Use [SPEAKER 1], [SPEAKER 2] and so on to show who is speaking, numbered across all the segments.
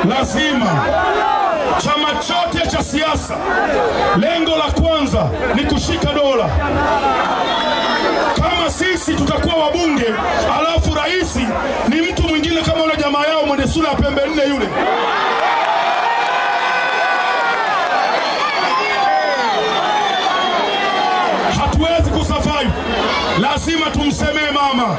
[SPEAKER 1] Lazima chama chote cha siasa, lengo la kwanza ni kushika dola. Kama sisi tutakuwa wabunge alafu rais ni mtu mwingine kama yule jamaa yao mwenye sura ya pembe nne yule, hatuwezi kusurvive. Lazima tumsemee mama.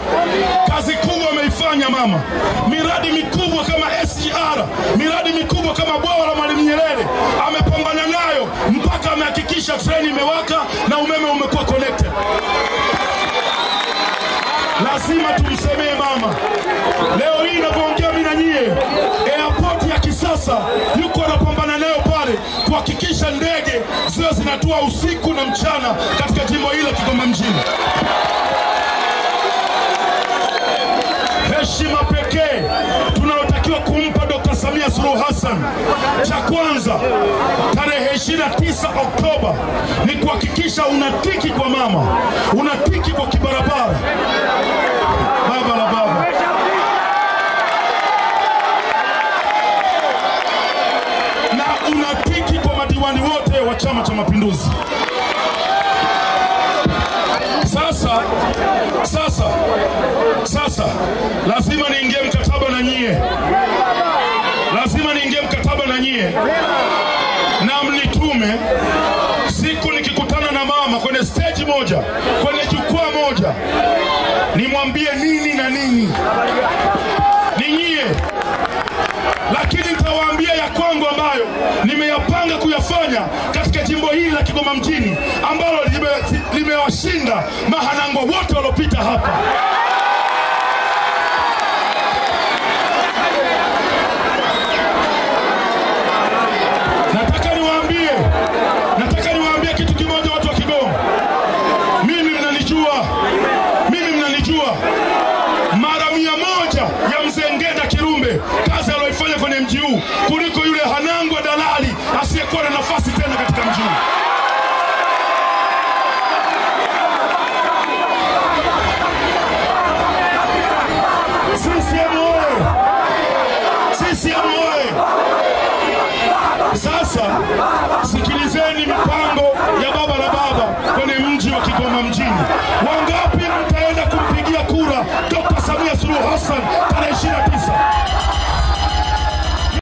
[SPEAKER 1] Kazi kubwa ameifanya mama. Miradi mikubwa kama SGR, miradi mikubwa kama bwawa la Mwalimu Nyerere amepambana nayo mpaka amehakikisha treni imewaka na umeme umekuwa connected. Lazima tumsemee mama. Leo hii ninapoongea mimi na nyie, airport ya kisasa yuko anapambana nayo pale kuhakikisha ndege ziwe zinatua usiku na mchana katika jimbo hili la Kigoma mjini. Heshima pekee tunayotakiwa kumpa Dr. Samia Suluhu Hassan, cha kwanza tarehe 29 Oktoba ni kuhakikisha unatiki kwa mama, unatiki kwa kibarabara. Baba la baba. Na unatiki kwa madiwani wote wa Chama cha Mapinduzi. Sasa lazima niingie mkataba na nyie. Lazima niingie mkataba na nyie. Na mnitume siku nikikutana na mama kwenye stage moja, kwenye jukwaa moja, nimwambie nini na nini. Ni nyie. Lakini nitawaambia ya kwangu ambayo nimeyapanga kuyafanya katika jimbo hili la Kigoma mjini ambalo limewashinda mahanango wote waliopita hapa.